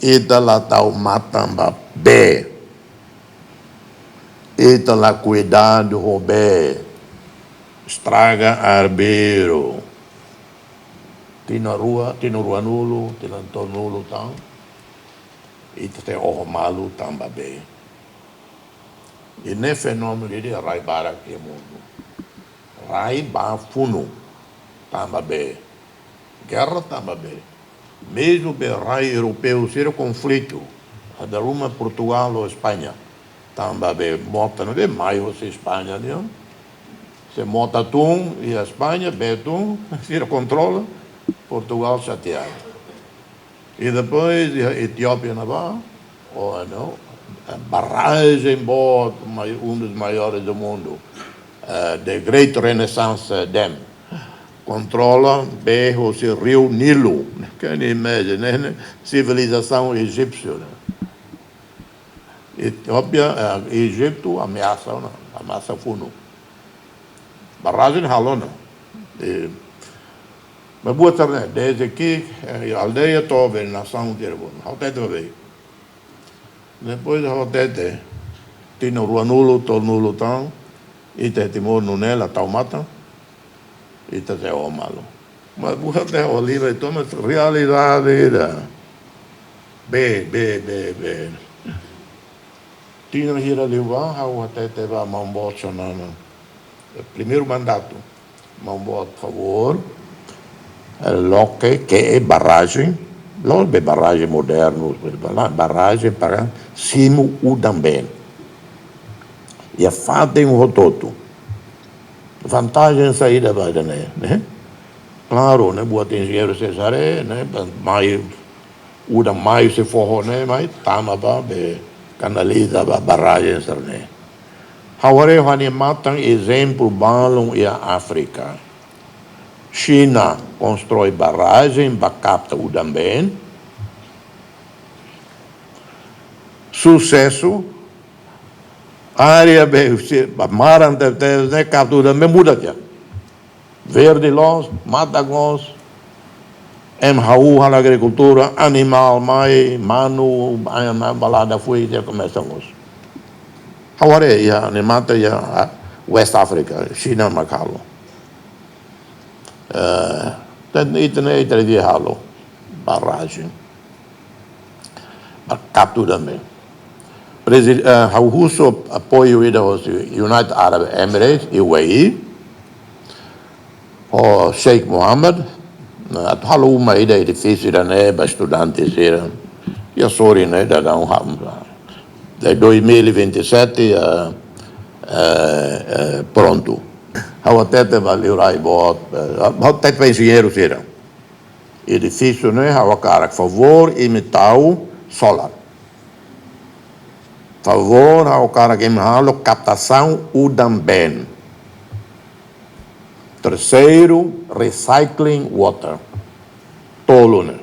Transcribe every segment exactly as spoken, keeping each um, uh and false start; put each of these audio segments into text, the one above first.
Ita la tau matan ba bee. Ita la kuidadu ho bee. Estraga arbiru. Tinan rua, tinan ruanulu, tinan tolunulu tan. Ita sei oho malu tanba bee. I ne'e fenómenu ida rai barak iha mundu. Rai ba funu tanba bee. Gerra tanba bee. Mezmu bee rai europeu sira konflitu. Dala ruma Portugal ho España. Tanba bee mota ne'ebé mai husi España nian. Se mota tun iha España, bee tun, sira kontrola, Portugal xateia. I depois iha Etiópia ne'ebá, o no, barrajen boot, mai-, um dos maiores do mundo, eh, the Great Renaissance Dam. Kontrola bee husi riu Nilu. Can you imagine, ne'e? Sivilizasaun egípsia, ne'e? Etiópia, eh, Ejitu ameasa ona, ameasa funu. Barrajen halo ona. I, mas buat sira-ne'e, desde que, eh, aldeia to'o be nasaun sira-ne'e. Ha'u hatete ba bee. Depois ha'u hatete, tinan ruanulu, tolunulu tan, ita Timor nune'e la tau matan, ita sei oho malu. Mas buat sira-ne'e, o livre, toma realidade ida. Bee, bee, bee, bee. Tinan hira liubá, ha'u hatete ba maun boot Xanana. Primeiru mandatu. Maun boot, favór, eh, loke, ke'e barrajen, la'ós be barrajen modernu, barrajen para simu udan-been. Iha fatin hotu-hotu. Vantajen saida ba ida-ne'e, ne'e? Klaru, ne'e, buat enjeñeiru sira haree, ne'e, ba mai, udan mai husi foho ne'e, mai tama ba, be kanaliza ba barrajen sira-ne'e. Ha'u haree ha'u-nia matan ezemplu balun iha Áfrika. Xina konstroi barrajen ba kapta udan-been. Susesu, área be husi, ba maran tebes ne'e kapta udan-been muda tiha. Verde loos, matan loos, ema hahú halo agrikultura, animál mai, manu, ai, na balada foin, sira komesa loos. Ha'u haree iha, ne'e matan iha, ah, West Africa, Xina mak halo. Eh, tan ita-nia, ita-nia halo, barrajen. Ba kapta udan-been. Presi-, eh, ha'u husu apoiu ida husi United Arab Emirates, U A E, ho Sheikh Mohammed, eh, atu halo uma ida edifísiu ida-ne'e ba estudante sira. Iha sorin ne'e daudaun ham. De dois mil e vinte e sete, eh, eh, eh, prontu. Ha'u hatete ba liurai boot, eh, ha'u hatete ba enjeñeiru sira. Edifísiu ne'e ha'u hakarak favór imi tau solar. Favór ha'u hakarak imi halo kaptasaun udan-been. Terseiru, recycling water. Tolu ne'e.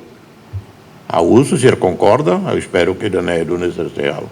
Ha'u husu sira konkorda, ha'u espera katak ida-ne'e duni sira sei halo.